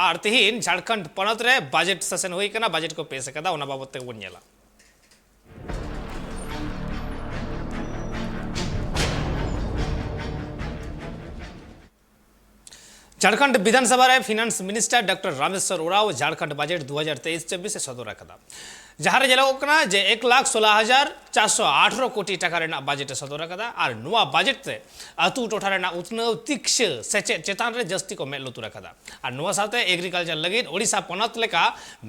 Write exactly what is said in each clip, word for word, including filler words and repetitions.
ᱟᱨ ᱛᱮᱦᱮᱧ ᱡᱷᱟᱲᱠᱷᱚᱸᱰ ᱯᱚᱱᱚᱛ ᱨᱮ ᱵᱟᱡᱮᱴ ᱥᱮᱥᱚᱱ ᱦᱩᱭ ᱠᱟᱱᱟ, ᱵᱟᱡᱮᱴ ᱠᱚ ᱯᱮᱥ ᱟᱠᱟᱫᱟ, ᱚᱱᱟ ᱵᱟᱵᱚᱛ ᱛᱮᱵᱚᱱ ᱧᱮᱞᱟ᱾ ᱡᱷᱟᱲᱠᱷᱚᱸᱰ ᱵᱤᱫᱷᱟᱱ ᱥᱚᱵᱷᱟ ᱨᱮ finance minister doctor Rameshwar Oraon Jharkhand budget ᱫᱩ ᱦᱟᱡᱟᱨ ᱛᱮᱭᱤᱥ ᱪᱚᱵᱵᱤᱥ ᱮ ᱥᱚᱫᱚᱨ ᱟᱠᱟᱫᱟ, ᱡᱟᱦᱟᱸ ᱨᱮ ᱧᱮᱞᱚᱜᱚᱜ ᱠᱟᱱᱟ ᱡᱮ ᱮᱠ ᱞᱟᱠᱷ ᱥᱳᱞᱟ ᱦᱟᱡᱟᱨ ᱪᱟᱨᱥᱚ ᱟᱴᱷᱨᱚ ᱠᱳᱴᱤ ᱴᱟᱠᱟ ᱨᱮᱱᱟᱜ ᱵᱟᱡᱮᱴ ᱮ ᱥᱚᱫᱚᱨ ᱟᱠᱟᱫᱟ ᱟᱨ ᱱᱚᱣᱟ ᱵᱟᱡᱮᱴ ᱛᱮ ᱟᱹᱛᱩ ᱴᱚᱴᱷᱟ ᱨᱮᱱᱟᱜ ᱩᱛᱱᱟᱹᱣ, ᱛᱤᱠᱪᱷᱟᱹ ᱥᱮᱪᱮᱫ ᱪᱮᱛᱟᱱ ᱨᱮ ᱡᱟᱹᱥᱛᱤ ᱠᱚ ᱢᱮᱫ ᱞᱩᱛᱩᱨ ᱟᱠᱟᱫᱟ᱾ ᱟᱨ ᱱᱚᱣᱟ ᱥᱟᱶᱛᱮ ᱮᱜᱽᱨᱤᱠᱟᱞᱪᱟᱨ ᱞᱟᱹᱜᱤᱫ ᱳᱰᱤᱥᱟ ᱯᱚᱱᱚᱛ ᱞᱮᱠᱟ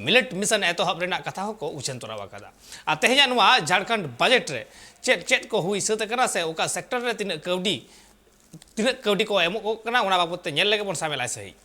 ᱢᱤᱞᱮᱴ ᱢᱤᱥᱚᱱ ᱮᱛᱚᱦᱚᱵ ᱨᱮᱱᱟᱜ ᱠᱟᱛᱷᱟ ᱦᱚᱸᱠᱚ ᱩᱪᱷᱟᱹᱱ ᱛᱚᱨᱟᱣ ᱟᱠᱟᱫᱟ᱾ ᱟᱨ ᱛᱮᱦᱮᱧᱟᱜ ᱱᱚᱣᱟ ᱡᱷᱟᱲᱠᱷᱚᱸᱰ ᱵᱟᱡᱮᱴ ᱨᱮ ᱪᱮᱫ ᱪᱮᱫ ᱠᱚ ᱦᱩᱭ ᱥᱟᱹᱛ ᱟᱠᱟᱱᱟ ᱥᱮ ᱚᱠᱟ ᱥᱮᱠᱴᱚᱨ ᱨᱮ ᱛᱤᱱᱟᱹᱜ ᱠᱟᱹᱣᱰᱤ, ᱛᱤᱱᱟᱹᱜ ᱠᱟᱹᱣᱰᱤ ᱠᱚ ᱮᱢᱚᱜ ᱠᱟᱱᱟ, ᱚᱱᱟ ᱵᱟᱵᱚᱛ ᱛᱮ ᱧᱮᱞ ᱞᱮᱜᱮ ᱵᱚᱱ ᱥᱟᱢᱮᱞᱟᱭ ᱥᱟᱹᱦᱤᱡ᱾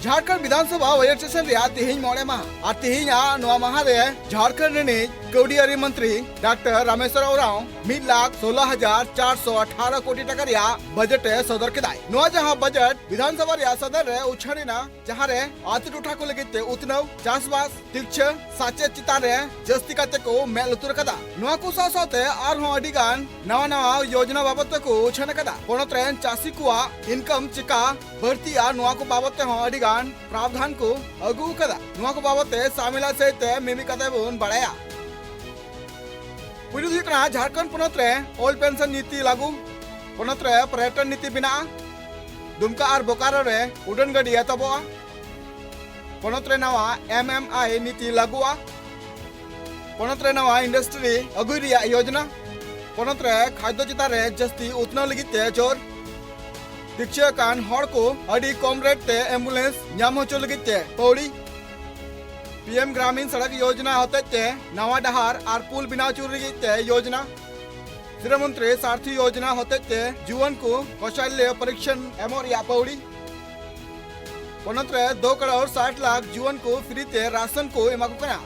ᱡᱷᱟᱲᱠᱷᱚᱸᱰ ᱵᱤᱫᱷᱟᱱ ᱥᱚᱵᱷᱟ ᱵᱟᱡᱮᱴ ᱥᱮᱥᱚᱱ ᱨᱮᱭᱟᱜ ᱛᱮᱦᱮᱧ ᱢᱚᱬᱮ ᱢᱟᱦᱟ᱾ ᱟᱨ ᱛᱮᱦᱮᱧᱟᱜ ᱱᱚᱣᱟ ᱢᱟᱦᱟ ᱨᱮ ᱡᱷᱟᱲᱠᱷᱚᱸᱰ ᱨᱤᱱᱤᱡ ᱠᱟᱹᱣᱰᱤ ᱟᱹᱨᱤ ᱢᱚᱱᱛᱨᱤ ᱰᱟᱠᱛᱟᱨ ᱨᱟᱢᱮᱥᱣᱚᱨ ᱩᱨᱟᱸᱣ ᱢᱤᱫ ᱞᱟᱠᱷ ᱥᱳᱞᱟ ᱦᱟᱡᱟᱨ ᱪᱟᱨᱥᱚ ᱟᱴᱷᱟᱨᱚ ᱠᱳᱴᱤ ᱴᱟᱠᱟ ᱨᱮᱭᱟᱜ ᱵᱟᱡᱮᱴ ᱮ ᱥᱚᱫᱚᱨ ᱠᱮᱫᱟᱭ᱾ ᱱᱚᱣᱟ ᱡᱟᱦᱟᱸ ᱵᱟᱡᱮᱴ ᱵᱤᱫᱷᱟᱱ ᱥᱚᱵᱷᱟ ᱨᱮᱭᱟᱜ ᱥᱚᱫᱚᱱ ᱨᱮ ᱩᱪᱷᱟᱹᱱ ᱮᱱᱟ, ᱡᱟᱦᱟᱸ ᱨᱮ ᱟᱹᱛᱩ ᱴᱚᱴᱷᱟ ᱠᱚ ᱞᱟᱹᱜᱤᱫ ᱛᱮ ᱩᱛᱱᱟᱹᱣ, ᱪᱟᱥᱵᱟᱥ, ᱛᱤᱠᱪᱷᱟᱹ, ᱥᱟᱪᱮᱫ ᱪᱮᱛᱟᱱ ᱨᱮ ᱡᱟᱹᱥᱛᱤ ᱠᱟᱛᱮ ᱠᱚ ᱢᱮᱫ ᱞᱩᱛᱩᱨ ᱟᱠᱟᱫᱟ᱾ ᱱᱚᱣᱟ ᱠᱚ ᱥᱟᱶ ᱥᱟᱶᱛᱮ ᱟᱨᱦᱚᱸ ᱟᱹᱰᱤ ᱜᱟᱱ ᱱᱟᱣᱟ ᱱᱟᱣᱟ ᱭᱳᱡᱱᱟ ᱵᱟᱵᱚᱛ ᱛᱮᱠᱚ ᱩᱪᱷᱟᱹᱱ ᱟᱠᱟᱫᱟ᱾ ᱯᱚᱱᱚᱛ ᱨᱮᱱ ᱪᱟᱹᱥᱤ ᱠᱚᱣᱟᱜ ᱤᱱᱠᱟᱢ ᱪᱮᱠᱟ ᱵᱟᱹᱲᱛᱤᱜᱼᱟ, ᱱᱚᱣᱟ ᱠᱚ ᱵᱟᱵᱚᱛ ᱛᱮᱦᱚᱸ ᱟᱹᱰᱤ ᱜᱟᱱ ᱯᱨᱟᱣᱫᱷᱟᱱ ᱠᱚ ᱟᱹᱜᱩ ᱟᱠᱟᱫᱟ᱾ ᱱᱚᱣᱟ ᱠᱚ ᱵᱟᱵᱚᱛ ᱛᱮ ᱥᱟᱢᱮᱞᱟ ᱥᱟᱹᱦᱤᱡ ᱛᱮ ᱢᱤᱢᱤᱫ ᱠᱟᱛᱮ ᱵᱚᱱ ᱵᱟᱲᱟᱭᱟ᱾ ᱯᱩᱭᱞᱩ ᱫᱚ ᱦᱩᱭᱩᱜ ᱠᱟᱱᱟ ᱡᱷᱟᱲᱠᱷᱚᱸᱰ ᱯᱚᱱᱚᱛ ᱨᱮ ᱚᱞ ᱯᱮᱱᱥᱚᱱ ᱱᱤᱛᱤ ᱞᱟᱹᱜᱩ, ᱯᱚᱱᱚᱛ ᱨᱮ ᱯᱚᱨᱭᱚᱴᱚᱱ ᱱᱤᱛᱤ ᱵᱮᱱᱟᱜᱼᱟ, ᱫᱩᱢᱠᱟ ᱟᱨ ᱵᱳᱠᱟᱨᱳ ᱨᱮ ᱩᱰᱟᱹᱱ ᱜᱟᱹᱰᱤ ᱮᱛᱚᱦᱚᱵᱚᱜᱼᱟ, ᱯᱚᱱᱚᱛ ᱨᱮ ᱱᱟᱣᱟ ᱮᱢ ᱮᱢ ᱟᱭ ᱱᱤᱛᱤ ᱞᱟᱹᱜᱩᱜᱼᱟ, ᱯᱚᱱᱚᱛ ᱨᱮ ᱱᱟᱣᱟ ᱤᱱᱰᱟᱥᱴᱨᱤ ᱟᱹᱜᱩᱭ ᱨᱮᱭᱟᱜ ᱭᱳᱡᱽᱱᱟ, ᱯᱚᱱᱚᱛ ᱨᱮ ᱠᱷᱟᱫᱽᱭᱚ ᱪᱮᱛᱟᱱ ᱨᱮ ᱡᱟᱹᱥᱛᱤ ᱩᱛᱱᱟᱹᱣ ᱞᱟᱹᱜᱤᱫ ᱛᱮ ᱡᱳᱨ, ᱛᱤᱠᱪᱷᱟᱹ ᱟᱠᱟᱱ ᱦᱚᱲ ᱠᱚ ᱟᱹᱰᱤ ᱠᱚᱢ ᱨᱮᱴ ᱛᱮ ᱮᱢᱵᱩᱞᱮᱱᱥ ᱧᱟᱢ ᱦᱚᱪᱚ ᱞᱟᱹᱜᱤᱫ ᱛᱮ ᱯᱟᱹᱣᱲᱤ, ᱯᱤ ᱮᱢ ᱜᱨᱟᱢᱤᱱ ᱥᱚᱲᱚᱠ ᱭᱳᱡᱽᱱᱟ ᱦᱚᱛᱮᱡ ᱛᱮ ᱱᱟᱣᱟ ᱰᱟᱦᱟᱨ ᱟᱨ ᱯᱩᱞ ᱵᱮᱱᱟᱣ ᱦᱚᱪᱚ ᱞᱟᱹᱜᱤᱫ ᱛᱮ ᱭᱳᱡᱽᱱᱟ, ᱥᱤᱨᱟᱹ ᱢᱚᱱᱛᱨᱤ ᱥᱟᱨᱛᱷᱤ ᱭᱳᱡᱽᱱᱟ ᱦᱚᱛᱮᱡ ᱛᱮ ᱡᱩᱣᱟᱹᱱ ᱠᱚ ᱠᱚᱥᱟᱞᱭᱚ ᱯᱚᱨᱤᱠᱥᱚᱱ ᱮᱢᱚᱜ ᱨᱮᱭᱟᱜ ᱯᱟᱹᱣᱲᱤ, ᱯᱚᱱᱚᱛ ᱨᱮ ᱫᱩ ᱠᱟᱨᱳᱲ ᱥᱟᱴ ᱞᱟᱠᱷ ᱡᱩᱣᱟᱹᱱ ᱠᱚ ᱯᱷᱨᱤ ᱛᱮ ᱨᱟᱥᱚᱱ ᱠᱚ ᱮᱢᱟ ᱠᱚ ᱠᱟᱱᱟ᱾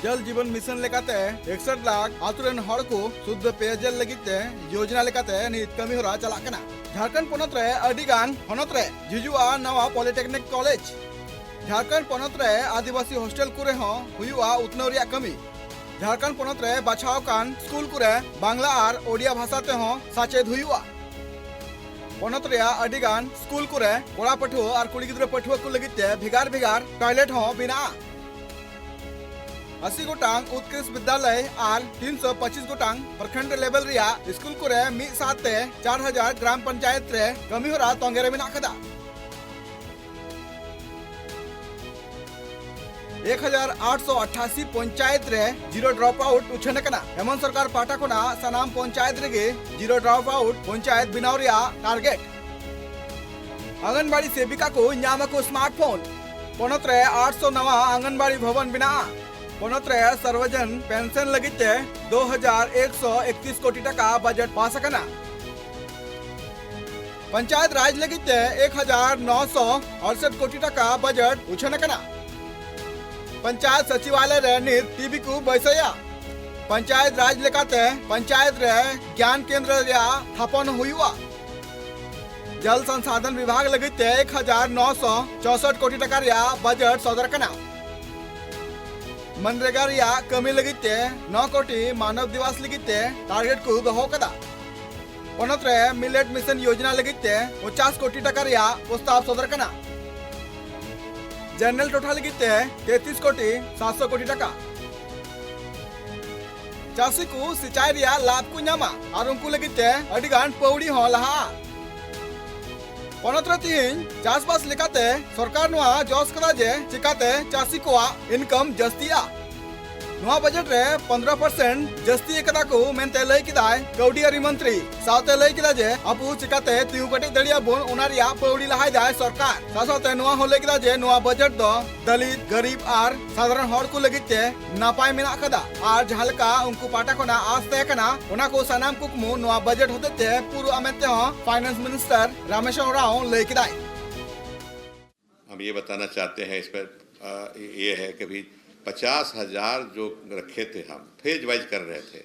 ᱡᱚᱞ ᱡᱤᱵᱚᱱ ᱢᱤᱥᱚᱱ ᱞᱮᱠᱟᱛᱮ ᱮᱠᱥᱚᱴ ᱞᱟᱠᱷ ᱟᱛᱳ ᱨᱮᱱ ᱦᱚᱲ ᱠᱚ ᱥᱩᱫᱽᱫᱷ ᱯᱮᱭᱚᱡᱚᱞ ᱞᱟᱹᱜᱤᱫ ᱛᱮ ᱭᱳᱡᱽᱱᱟ ᱞᱮᱠᱟᱛᱮ ᱱᱤᱛ ᱠᱟᱹᱢᱤ ᱦᱚᱨᱟ ᱪᱟᱞᱟᱜ ᱠᱟᱱᱟ᱾ ᱡᱷᱟᱲᱠᱷᱚᱸᱰ ᱯᱚᱱᱚᱛ ᱨᱮ ᱟᱹᱰᱤ ᱜᱟᱱ ᱦᱚᱱᱚᱛ ᱨᱮ ᱡᱷᱤᱡᱩᱜᱼᱟ ᱱᱟᱣᱟ ᱯᱚᱞᱤᱴᱮᱠᱱᱤᱠ ᱠᱚᱞᱮᱡᱽ᱾ ᱡᱷᱟᱲᱠᱷᱚᱸᱰ ᱯᱚᱱᱚᱛ ᱨᱮ ᱟᱹᱫᱤᱵᱟᱹᱥᱤ ᱦᱳᱥᱴᱮᱞ ᱠᱚᱨᱮ ᱦᱚᱸ ᱦᱩᱭᱩᱜᱼᱟ ᱩᱛᱱᱟᱹᱣ ᱨᱮᱭᱟᱜ ᱠᱟᱹᱢᱤ᱾ ᱡᱷᱟᱲᱠᱷᱚᱸᱰ ᱯᱚᱱᱚᱛ ᱨᱮ ᱵᱟᱪᱷᱟᱣ ᱟᱠᱟᱱ ᱥᱠᱩᱞ ᱠᱚᱨᱮ ᱵᱟᱝᱞᱟ ᱟᱨ ᱳᱰᱤᱭᱟ ᱵᱷᱟᱥᱟ ᱛᱮᱦᱚᱸ ᱥᱟᱪᱮᱫ ᱦᱩᱭᱩᱜᱼᱟ᱾ ᱯᱚᱱᱚᱛ ᱨᱮᱭᱟᱜ ᱟᱹᱰᱤ ᱜᱟᱱ ᱥᱠᱩᱞ ᱠᱚᱨᱮ ᱠᱚᱲᱟ ᱯᱟᱹᱴᱷᱩᱣᱟᱹ ᱟᱨ ᱠᱩᱲᱤ ᱜᱤᱫᱽᱨᱟᱹ ᱯᱟᱹᱴᱷᱩᱣᱟᱹ ᱠᱚ ᱞᱟᱹᱜᱤᱫ ᱛᱮ ᱵᱷᱮᱜᱟᱨ ᱵᱷᱮᱜᱟᱨ ᱴᱚᱭᱞᱮᱴ ᱦᱚᱸ ᱢᱮᱱᱟᱜᱼᱟ᱾ ᱟᱥᱤ ᱜᱚᱴᱟᱝ ᱩᱛᱠᱨᱤᱥᱴ ᱵᱤᱫᱽᱫᱟᱞᱚᱭ ᱟᱨ ᱛᱤᱱᱥᱚ ᱯᱚᱸᱪᱤᱥ ᱜᱚᱴᱟᱝ ᱯᱨᱚᱠᱷᱚᱸᱰ ᱞᱮᱵᱮᱞ ᱨᱮᱭᱟᱜ ᱥᱠᱩᱞ ᱠᱚᱨᱮ ᱢᱤᱫ ᱥᱟᱶᱛᱮ ᱪᱟᱨ ᱦᱟᱡᱟᱨ ᱜᱨᱟᱢ ᱯᱚᱧᱪᱟᱭᱮᱛ ᱨᱮ ᱠᱟᱹᱢᱤᱦᱚᱨᱟ ᱛᱚᱸᱜᱮ ᱨᱮ ᱢᱮᱱᱟᱜ ᱟᱠᱟᱫᱟ᱾ ᱮᱠ ᱦᱟᱡᱟᱨ ᱟᱴᱥᱚ ᱟᱴᱷᱟᱥᱤ ᱯᱚᱧᱪᱟᱭᱮᱛ ᱨᱮ ᱡᱤᱨᱳ ᱰᱨᱚᱯ ᱟᱣᱩᱴ ᱩᱪᱷᱟᱹᱱ ᱟᱠᱟᱱᱟ᱾ ᱦᱮᱢᱚᱱᱛ ᱥᱚᱨᱠᱟᱨ ᱯᱟᱦᱴᱟ ᱠᱷᱚᱱᱟᱜ ᱥᱟᱱᱟᱢ ᱯᱚᱧᱪᱟᱭᱮᱛ ᱨᱮᱜᱮ ᱡᱤᱨᱳ ᱰᱨᱚᱯ ᱟᱣᱩᱴ ᱯᱚᱧᱪᱟᱭᱮᱛ ᱵᱮᱱᱟᱣ ᱨᱮᱭᱟᱜ ᱴᱟᱨᱜᱮᱴ᱾ ᱟᱝᱜᱟᱱᱵᱟᱲᱤ ᱥᱮᱵᱤᱠᱟ ᱠᱚ ᱧᱟᱢ ᱟᱠᱚ ᱥᱢᱟᱨᱴᱯᱷᱳᱱ᱾ ᱯᱚᱱᱚᱛ ᱨᱮ ᱟᱴᱥᱚ ᱱᱟᱣᱟ ᱟᱝᱜᱟᱱᱵᱟᱲᱤ ᱵᱷᱚᱵᱚᱱ ᱵᱮᱱᱟᱜᱼᱟ᱾ ᱯᱚᱱᱚᱛ ᱨᱮ ᱥᱟᱨᱵᱚᱡᱚᱱ ᱯᱮᱱᱥᱚᱱ ᱞᱟᱹᱜᱤᱫ ᱛᱮ ᱫᱩ ᱦᱟᱡᱟᱨ ᱮᱠᱥᱚ ᱮᱠᱛᱤᱥ ᱠᱳᱴᱤ ᱴᱟᱠᱟ ᱵᱟᱡᱮᱴ ᱯᱟᱥ ᱟᱠᱟᱱᱟ᱾ ᱯᱚᱧᱪᱟᱭᱮᱛ ᱨᱟᱡᱽ ᱞᱟᱹᱜᱤᱫ ᱛᱮ ᱮᱠ ᱦᱟᱡᱟᱨ ᱱᱚᱥᱚ ᱟᱴᱥᱚᱴ ᱠᱳᱴᱤ ᱴᱟᱠᱟ ᱵᱟᱡᱮᱴ ᱩᱪᱷᱟᱹᱱ ᱟᱠᱟᱱᱟ᱾ ᱯᱚᱧᱪᱟᱭᱮᱛ ᱥᱚᱪᱤᱵᱟᱞᱚᱭ ᱨᱮ ᱱᱤᱛ ᱴᱤᱵᱷᱤ ᱠᱚ ᱵᱟᱹᱭᱥᱟᱹᱣᱟ᱾ ᱯᱚᱧᱪᱟᱭᱮᱛ ᱨᱟᱡᱽ ᱞᱮᱠᱟᱛᱮ ᱯᱚᱧᱪᱟᱭᱮᱛ ᱨᱮ ᱜᱮᱭᱟᱱ ᱠᱮᱱᱫᱨᱚ ᱨᱮᱭᱟᱜ ᱛᱷᱟᱯᱚᱱ ᱦᱩᱭᱩᱜᱼᱟ᱾ ᱡᱚᱞ ᱥᱚᱝᱥᱟᱫᱷᱚᱱ ᱵᱤᱵᱷᱟᱜᱽ ᱞᱟᱹᱜᱤᱫ ᱛᱮ ᱮᱠ ᱦᱟᱡᱟᱨ ᱱᱚᱥᱚ ᱪᱳᱥᱚᱴ ᱠᱳᱴᱤ ᱴᱟᱠᱟ ᱨᱮᱭᱟᱜ ᱵᱟᱡᱮᱴ ᱥᱚᱫᱚᱨ ᱟᱠᱟᱱᱟ᱾ ᱢᱚᱱᱨᱮᱜᱟ ᱨᱮᱭᱟᱜ ᱠᱟᱹᱢᱤ ᱞᱟᱹᱜᱤᱫ ᱛᱮ ᱱᱚ ᱠᱳᱴᱤ ᱢᱟᱱᱚᱵ ᱫᱤᱵᱚᱥ ᱞᱟᱹᱜᱤᱫ ᱛᱮ ᱴᱟᱨᱜᱮᱴ ᱠᱚ ᱫᱚᱦᱚ ᱟᱠᱟᱫᱟ᱾ ᱯᱚᱱᱚᱛ ᱨᱮ ᱢᱤᱞᱮᱴ ᱢᱤᱥᱚᱱ ᱭᱳᱡᱚᱱᱟ ᱞᱟᱹᱜᱤᱫ ᱛᱮ ᱯᱚᱪᱟᱥ ᱠᱳᱴᱤ ᱴᱟᱠᱟ ᱨᱮᱭᱟᱜ ᱯᱨᱚᱥᱛᱟᱵ ᱥᱚᱫᱚᱨ ᱟᱠᱟᱱᱟ᱾ ᱡᱮᱱᱟᱨᱮᱞ ᱴᱚᱴᱷᱟ ᱞᱟᱹᱜᱤᱫ ᱛᱮ ᱛᱮᱛᱨᱤᱥ ᱠᱳᱴᱤ ᱥᱟᱛᱥᱚ ᱠᱳᱴᱤ ᱴᱟᱠᱟ᱾ ᱪᱟᱹᱥᱤ ᱠᱚ ᱥᱤᱸᱪᱟᱭ ᱨᱮᱭᱟᱜ ᱞᱟᱵᱷ ᱠᱚ ᱧᱟᱢᱟ ᱟᱨ ᱩᱱᱠᱩ ᱞᱟᱹᱜᱤᱫ ᱛᱮ ᱟᱹᱰᱤ ᱜᱟᱱ ᱯᱟᱹᱣᱲᱤ ᱦᱚᱸ ᱞᱟᱦᱟᱜᱼᱟ᱾ ᱯᱚᱱᱚᱛ ᱨᱮ ᱛᱤᱦᱤᱧ ᱪᱟᱥᱵᱟᱥ ᱞᱮᱠᱟᱛᱮ ᱥᱚᱨᱠᱟᱨ ᱱᱚᱣᱟ ᱡᱚᱥ ᱠᱟᱫᱟ ᱡᱮ ᱪᱤᱠᱟᱛᱮ ᱪᱟᱹᱥᱤ ᱠᱚᱣᱟᱜ ᱤᱱᱠᱟᱢ ᱡᱟᱹᱥᱛᱤᱜᱼᱟ᱾ ᱱᱚᱣᱟ ᱵᱟᱡᱮᱴ ᱨᱮ ᱯᱚᱱᱫᱽᱨᱚ ᱯᱟᱨᱥᱮᱱᱴ ᱡᱟᱹᱥᱛᱤ ᱟᱠᱟᱫᱟ ᱠᱚ ᱢᱮᱱᱛᱮ ᱞᱟᱹᱭ ᱠᱮᱫᱟᱭ ᱠᱟᱹᱣᱰᱤ ᱟᱹᱨᱤ ᱢᱚᱱᱛᱨᱤ᱾ ᱥᱟᱶᱛᱮ ᱞᱟᱹᱭ ᱠᱮᱫᱟ ᱡᱮ ᱟᱵᱚ ᱪᱤᱠᱟᱛᱮ ᱛᱤᱸᱜᱩ ᱠᱮᱴᱮᱡ ᱫᱟᱲᱮᱭᱟᱜ ᱵᱚᱱ, ᱚᱱᱟ ᱨᱮᱭᱟᱜ ᱯᱟᱹᱣᱲᱤ ᱞᱟᱦᱟᱭ ᱫᱟᱭ ᱥᱚᱨᱠᱟᱨ᱾ ᱥᱟᱶ ᱥᱟᱶᱛᱮ ᱱᱚᱣᱟ ᱦᱚᱸ ᱞᱟᱹᱭ ᱠᱮᱫᱟ ᱡᱮ ᱱᱚᱣᱟ ᱵᱟᱡᱮᱴ ᱫᱚ ᱫᱟᱹᱞᱤᱛ, ᱜᱟᱹᱨᱤᱵ ᱟᱨ ᱥᱟᱫᱷᱟᱨᱚᱱ ᱦᱚᱲ ᱠᱚ ᱞᱟᱹᱜᱤᱫ ᱛᱮ ᱱᱟᱯᱟᱭ ᱢᱮᱱᱟᱜ ᱟᱠᱟᱫᱟ ᱟᱨ ᱡᱟᱦᱟᱸ ᱞᱮᱠᱟ ᱩᱱᱠᱩ ᱯᱟᱦᱴᱟ ᱠᱷᱚᱱᱟᱜ ᱟᱸᱥ ᱛᱟᱦᱮᱸ ᱠᱟᱱᱟ, ᱚᱱᱟ ᱠᱚ ᱥᱟᱱᱟᱢ ᱠᱩᱠᱢᱩ ᱱᱚᱣᱟ ᱵᱟᱡᱮᱴ ᱦᱚᱛᱮᱡ ᱛᱮ ᱯᱩᱨᱟᱹᱜᱼᱟ ᱢᱮᱱᱛᱮ ᱦᱚᱸ ᱯᱷᱟᱭᱱᱟᱱᱥ ᱢᱤᱱᱤᱥᱴᱟᱨ ᱨᱟᱢᱮᱥᱣᱚᱨ ᱨᱟᱣ ᱞᱟᱹᱭ ᱠᱮᱫᱟᱭ᱾ हम ये बताना चाहते हैं इस पर, अ, ये है कि भी पचास हजार जो रखे थे हम, फेज वाइज कर रहे थे।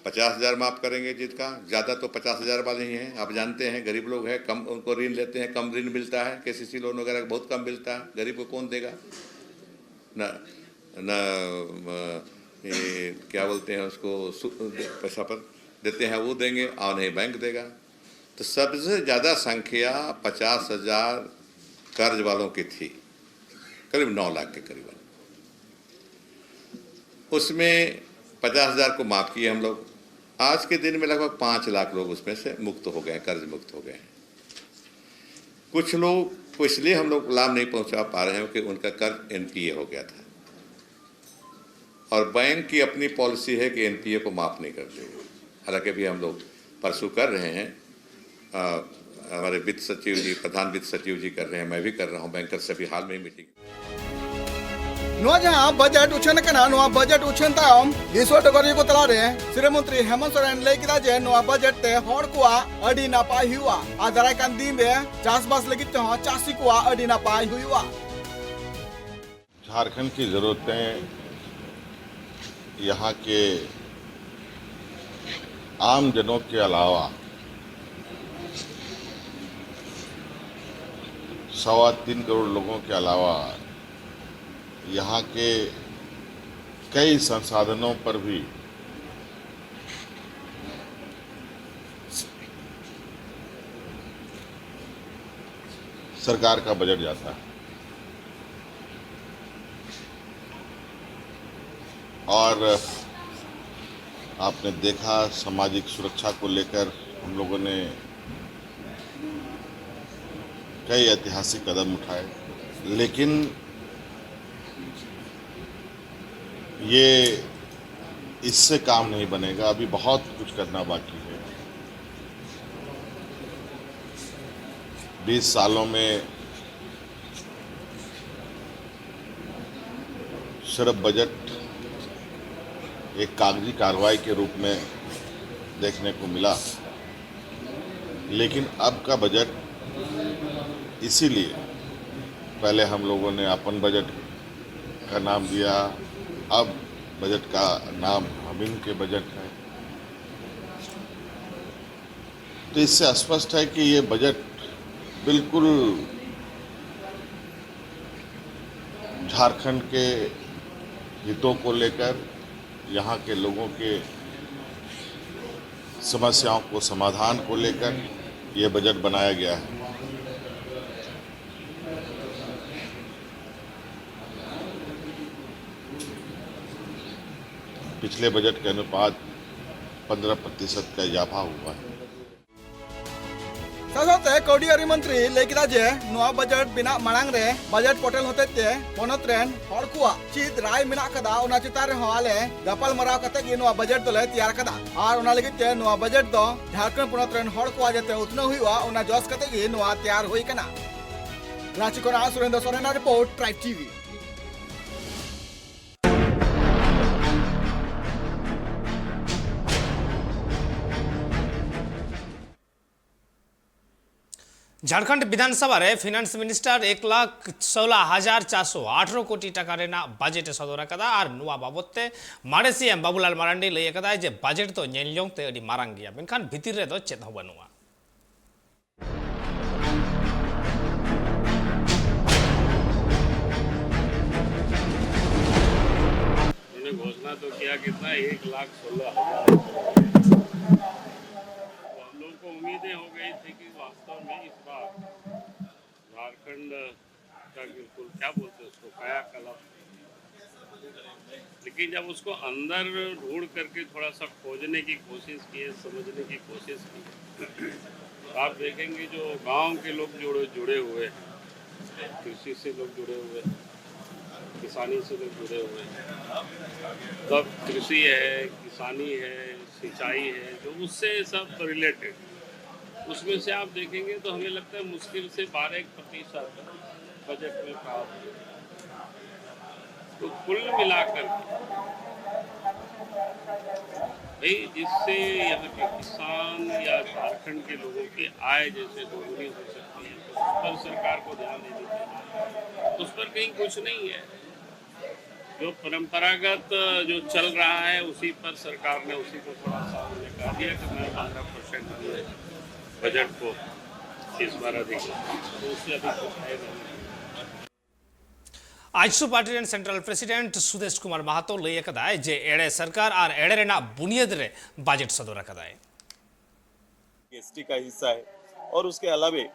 पचास हजार माफ करेंगे जिसका, ज्यादा तो पचास हजार वाले ही हैं। आप जानते हैं गरीब लोग हैं, कम उनको ऋण लेते हैं, कम ऋण मिलता है, केसीसी लोन वगैरह बहुत कम मिलता है, गरीब को कौन देगा? ना, ना, अ, ये क्या बोलते हैं उसको, सु-, पैसा पर देते हैं वो देंगे और नहीं बैंक देगा। तो सबसे ज्यादा संख्या पचास हजार कर्ज वालों की थी, करीब नौ लाख के करीबन। उसमें पचास हजार को माफ किए हम लोग। आज के दिन में लगभग पाँच लाख लोग उसमें से मुक्त हो गए, कर्ज मुक्त हो गए हैं। कुछ लोग को इसलिए हम लोग लाभ नहीं पहुंचा पा रहे हैं कि उनका कर्ज एनपीए हो गया था, और बैंक की अपनी पॉलिसी है कि एनपीए को माफ नहीं कर देगी। हालांकि अभी हम लोग परसू कर रहे हैं, अ, हमारे वित्त सचिव जी, प्रधान वित्त सचिव जी कर रहे हैं, मैं भी कर रहा हूं, बैंकर से भी हाल में ही मीटिंग। ᱱᱚᱣᱟ ᱡᱟᱦᱟᱸ ᱵᱟᱡᱮᱴ ᱩᱪᱷᱟᱹᱱ ᱟᱠᱟᱱᱟ, ᱱᱚᱣᱟ ᱵᱟᱡᱮᱴ ᱩᱪᱷᱟᱹᱱ ᱛᱟᱭᱚᱢ ᱫᱤᱥᱩᱣᱟᱹ ᱰᱚᱜᱚᱨᱤᱭᱟᱹ ᱠᱚ ᱛᱟᱞᱟᱨᱮ ᱥᱤᱨᱟᱹ ᱢᱚᱱᱛᱨᱤ ᱦᱮᱢᱚᱱᱛ ᱥᱚᱨᱮᱱ ᱞᱟᱹᱭ ᱠᱮᱫᱟ ᱡᱮ ᱱᱚᱣᱟ ᱵᱟᱡᱮᱴ ᱛᱮ ᱦᱚᱲ ᱠᱚᱣᱟᱜ ᱟᱹᱰᱤ ᱱᱟᱯᱟᱭ ᱦᱩᱭᱩᱜᱼᱟ ᱟᱨ ᱫᱟᱨᱟᱭ ᱠᱟᱱ ᱫᱤᱱ ᱨᱮ ᱪᱟᱥᱵᱟᱥ ᱞᱟᱹᱜᱤᱫ ᱛᱮᱦᱚᱸ ᱪᱟᱹᱥᱤ ᱠᱚᱣᱟᱜ ᱟᱹᱰᱤ ᱱᱟᱯᱟᱭ ᱦᱩᱭᱩᱜᱼᱟ᱾ झारखंड की ज़रूरतें यहाँ के आम जनों के अलावा, सवा तीन करोड़ लोगों के अलावा, यहाँ के कई संसाधनों पर भी सरकार का बजट जाता है। और आपने देखा, सामाजिक सुरक्षा को लेकर हम लोगों ने कई ऐतिहासिक कदम उठाए, लेकिन ये, इससे काम नहीं बनेगा। अभी बहुत कुछ करना बाकी है। बीस सालों में सिर्फ बजट एक कागजी कार्रवाई के रूप में देखने को मिला, लेकिन अब का बजट, इसीलिए पहले हम लोगों ने अपन बजट का नाम दिया, अब बजट का नाम हमिन के बजट है। तो इससे स्पष्ट है कि ये बजट बिल्कुल झारखंड के हितों को लेकर, यहाँ के लोगों के समस्याओं को समाधान को लेकर ये बजट बनाया गया है। पिछले बजट के अनुपात पन्द्रह प्रतिशत का इजाफा हुआ है। ᱥᱟᱶᱛᱮ ᱠᱟᱹᱣᱰᱤ ᱟᱹᱨᱤ ᱢᱚᱱᱛᱨᱤ ᱞᱟᱹᱭ ᱠᱮᱫᱟ ᱡᱮ ᱱᱚᱣᱟ ᱵᱟᱡᱮᱴ ᱵᱮᱱᱟᱜ ᱢᱟᱲᱟᱝ ᱨᱮ ᱵᱟᱡᱮᱴ ᱯᱚᱴᱮᱞ ᱦᱚᱛᱮᱡ ᱛᱮ ᱯᱚᱱᱚᱛ ᱨᱮᱱ ᱦᱚᱲ ᱠᱚᱣᱟᱜ ᱪᱮᱫ ᱨᱟᱭ ᱢᱮᱱᱟᱜ ᱟᱠᱟᱫᱟ, ᱚᱱᱟ ᱪᱮᱛᱟᱱ ᱨᱮᱦᱚᱸ ᱟᱞᱮ ᱜᱟᱯᱟᱞ ᱢᱟᱨᱟᱣ ᱠᱟᱛᱮ ᱜᱮ ᱱᱚᱣᱟ ᱵᱟᱡᱮᱴ ᱫᱚᱞᱮ ᱛᱮᱭᱟᱨ ᱟᱠᱟᱫᱟ᱾ ᱟᱨ ᱚᱱᱟ ᱞᱟᱹᱜᱤᱫ ᱛᱮ ᱱᱚᱣᱟ ᱵᱟᱡᱮᱴ ᱫᱚ ᱡᱷᱟᱲᱠᱷᱚᱸᱰ ᱯᱚᱱᱚᱛ ᱨᱮᱱ ᱦᱚᱲ ᱠᱚᱣᱟᱜ ᱡᱟᱛᱮ ᱩᱛᱱᱟᱹᱣ ᱦᱩᱭᱩᱜᱼᱟ, ᱚᱱᱟ ᱡᱚᱥ ᱠᱟᱛᱮ ᱜᱮ ᱱᱚᱣᱟ ᱛᱮᱭᱟᱨ ᱦᱩᱭ ᱟᱠᱟᱱᱟ᱾ ᱨᱟᱸᱪᱤ ᱠᱷᱚᱱᱟᱜ ᱥᱩᱨᱮᱱᱫᱨᱚ ᱥᱚᱨᱮᱱᱟᱜ report, tribe TV. Jharkhand Vidhan Sabha ᱨᱮ ᱯᱷᱤᱱᱟᱱᱥ ᱢᱤᱱᱤᱥᱴᱟᱨ ᱮᱠ ᱞᱟᱠᱷ ᱥᱳᱞᱟ ᱦᱟᱡᱟᱨ ᱪᱟᱨᱥᱚ ᱟᱴᱷᱨᱚ ᱠᱳᱴᱤ ᱴᱟᱠᱟ ᱨᱮᱱᱟᱜ ᱵᱟᱡᱮᱴ ᱮ ᱥᱚᱫᱚᱨ ᱟᱠᱟᱫᱟ᱾ ᱟᱨ ᱱᱚᱣᱟ ᱵᱟᱵᱚᱛ ᱛᱮ ᱢᱟᱬᱮ ᱥᱤ ᱮᱢ ᱵᱟᱵᱩᱞᱟᱞ ᱢᱟᱨᱟᱱᱰᱤ ᱞᱟᱹᱭ ᱟᱠᱟᱫᱟᱭ ᱡᱮ ᱵᱟᱡᱮᱴ ᱫᱚ ᱧᱮᱞ ᱡᱚᱝ ᱛᱮ ᱟᱹᱰᱤ ᱢᱟᱨᱟᱝ ᱜᱮᱭᱟ, ᱢᱮᱱᱠᱷᱟᱱ ᱵᱷᱤᱛᱤᱨ ᱨᱮᱫᱚ ᱪᱮᱫ ᱦᱚᱸ ᱵᱟᱹᱱᱩᱜᱼᱟ᱾ उन्होंने घोषणा तो किया कितना, एक लाख सोलह हजार। तो हम लोगों को उम्मीदें हो गई थी कि वास्तव में इस बार झारखंड का बिल्कुल, क्या बोलते हैं उसको, कायाकल्प। लेकिन जब उसको अंदर ढूंढ करके थोड़ा सा खोजने की कोशिश की, समझने की कोशिश की, तो आप देखेंगे जो गांव के लोग जुड़े जुड़े हुए हैं, कृषि से लोग जुड़े हुए हैं, किसानी से लोग जुड़े हुए हैं, तब कृषि है, किसानी है, सिंचाई है, जो उससे सब रिलेटेड, उसमें से आप देखेंगे तो हमें लगता है मुश्किल से बारह एक प्रतिशत बजट में प्राप्त हुआ। तो कुल मिलाकर भाई, जिससे यहाँ के किसान या झारखंड के लोगों की आय जैसे दोगुनी हो सकती है, तो उस पर सरकार को ध्यान देनी चाहिए। उस पर कहीं कुछ नहीं है। जो परंपरागत जो चल रहा है, उसी पर सरकार ने उसी को थोड़ा सा उन्होंने कहा दिया कि मैं पन्द्रह परसेंट बजट को इस बार अधिक, तो उससे अधिक कुछ है नहीं। ᱟᱡᱥᱩ ᱯᱟᱨᱴᱤ ᱨᱮᱱ ᱥᱮᱱᱴᱨᱟᱞ ᱯᱨᱮᱥᱤᱰᱮᱱᱴ ᱥᱩᱫᱮᱥ ᱠᱩᱢᱟᱨ ᱢᱟᱦᱟᱛᱚ ᱞᱟᱹᱭ ᱟᱠᱟᱫᱟᱭ ᱡᱮ ᱮᱲᱮ ᱥᱚᱨᱠᱟᱨ ᱟᱨ ᱮᱲᱮ ᱨᱮᱱᱟᱜ ᱵᱩᱱᱤᱭᱟᱹᱫ ᱨᱮ ᱵᱟᱡᱮᱴ ᱥᱚᱫᱚᱨ ᱟᱠᱟᱫᱟᱭ᱾ एसटी का हिस्सा है, और उसके अलावे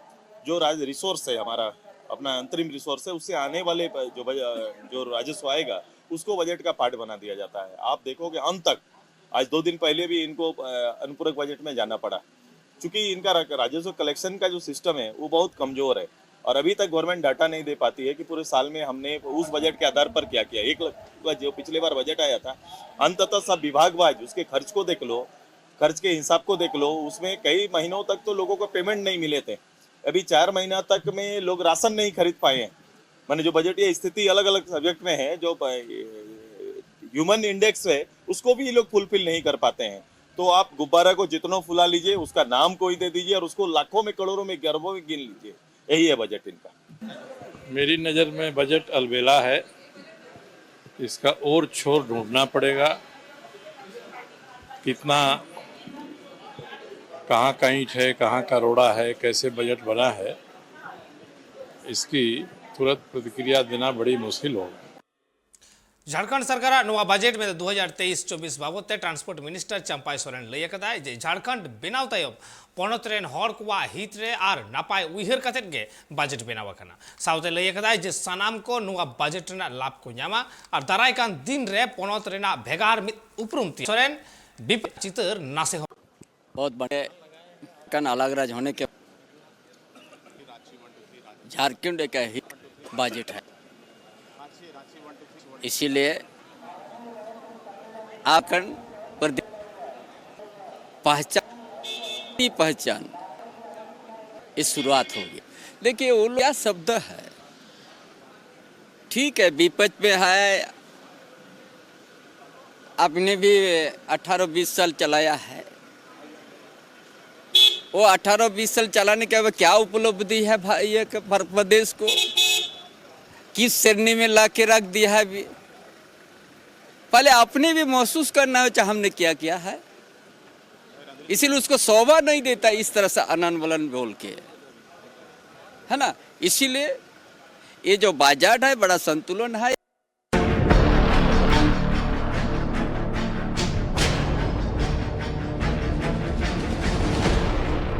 जो राज रिसोर्स है हमारा, अपना अंतरिम रिसोर्स है, उससे आने वाले ब-, जो बज-, जो राजस्व आएगा, उसको बजट का पार्ट बना दिया जाता है। आप देखोगे, अंत तक, आज दो दिन पहले भी इनको, अ, अनुपूरक बजट में जाना पड़ा, क्योंकि इनका रा-, राजस्व कलेक्शन का जो सिस्टम है, वो बहुत कमजोर है। और अभी तक गवर्नमेंट डाटा नहीं दे पाती है कि पूरे साल में हमने उस बजट के आधार पर क्या किया। एक ल-, जो पिछले बार बजट आया था, अंततः सब विभागवाइज उसके खर्च को देख लो, खर्च के हिसाब को देख लो, उसमें कई महीनों तक तो लोगों को पेमेंट नहीं मिले थे। अभी चार महीना तक में लोग राशन नहीं खरीद पाए हैं। माने, जो बजटीय स्थिति अलग अलग सब्जेक्ट में है, जो ह्यूमन इंडेक्स है, उसको भी ये लोग फुलफिल नहीं कर पाते हैं। तो आप गुब्बारा को जितना फुला लीजिए, उसका नाम कोई दे दीजिए और उसको लाखों में, करोड़ों में, अरबों में गिन लीजिए। यही है बजट इनका। मेरी नज़र में बजट अलबेला है। इसका और छोर ढूंढना पड़ेगा। कितना, कहाँ का ईंट है, कहाँ का रोड़ा है, कैसे बजट बना है, इसकी तुरंत प्रतिक्रिया देना बड़ी मुश्किल होगा। ᱡᱷᱟᱲᱠᱷᱚᱸᱰ ᱥᱚᱨᱠᱟᱨᱟᱜ ᱱᱚᱣᱟ ᱵᱟᱡᱮᱴ ᱢᱮᱱᱫᱚ ᱫᱩ ᱦᱟᱡᱟᱨ ᱛᱮᱭᱤᱥ ᱪᱚᱵᱵᱤᱥ ᱵᱟᱵᱚᱫ ᱛᱮ ᱴᱨᱟᱱᱥᱯᱳᱨᱴ ᱢᱤᱱᱤᱥᱴᱟᱨ ᱪᱟᱢᱯᱟᱭ ᱥᱚᱨᱮᱱ ᱞᱟᱹᱭ ᱟᱠᱟᱫᱟᱭ ᱡᱮ ᱡᱷᱟᱲᱠᱷᱚᱸᱰ ᱵᱮᱱᱟᱣ ᱛᱟᱭᱚᱢ ᱯᱚᱱᱚᱛ ᱨᱮᱱ ᱦᱚᱲ ᱠᱚᱣᱟᱜ ᱦᱤᱛ ᱨᱮ ᱟᱨ ᱱᱟᱯᱟᱭ ᱩᱭᱦᱟᱹᱨ ᱠᱟᱛᱮᱫ ᱜᱮ ᱵᱟᱡᱮᱴ ᱵᱮᱱᱟᱣ ᱟᱠᱟᱱᱟ᱾ ᱥᱟᱶᱛᱮ ᱞᱟᱹᱭ ᱟᱠᱟᱫᱟᱭ ᱡᱮ ᱥᱟᱱᱟᱢ ᱠᱚ ᱱᱚᱣᱟ ᱵᱟᱡᱮᱴ ᱨᱮᱱᱟᱜ ᱞᱟᱵᱷ ᱠᱚ ᱧᱟᱢᱟ ᱟᱨ ᱫᱟᱨᱟᱭ ᱠᱟᱱ ᱫᱤᱱ ᱨᱮ ᱯᱚᱱᱚᱛ ᱨᱮᱱᱟᱜ ᱵᱷᱮᱜᱟᱨ ᱢᱤᱫ ᱩᱯᱨᱩᱢ ᱛᱮ ᱥᱚᱨᱮᱱ ᱵᱤᱯ ᱪᱤᱛᱟᱹᱨ ᱱᱟᱥᱮ ᱦᱚᱸ बहुत बड़े कन अलग राज्य होने के झारखंड एक ही बजट है, इसीलिए आखंड प्रदेश पहचान पहचान इस शुरुआत होगी। देखिए, वो क्या शब्द है, ठीक है, विपक्ष में है, आपने भी अठारह बीस साल चलाया है, वो अठारह बीस साल चलाने के बाद क्या उपलब्धि है भाई ये कि भारत प्रदेश को किस श्रेणी में ला के रख दिया है अभी? पहले अपने भी महसूस करना हो चाहे हमने क्या किया है, इसीलिए उसको शोभा नहीं देता इस तरह से अनन वलन बोल के, है ना। इसीलिए ये जो बजट है बड़ा संतुलन है।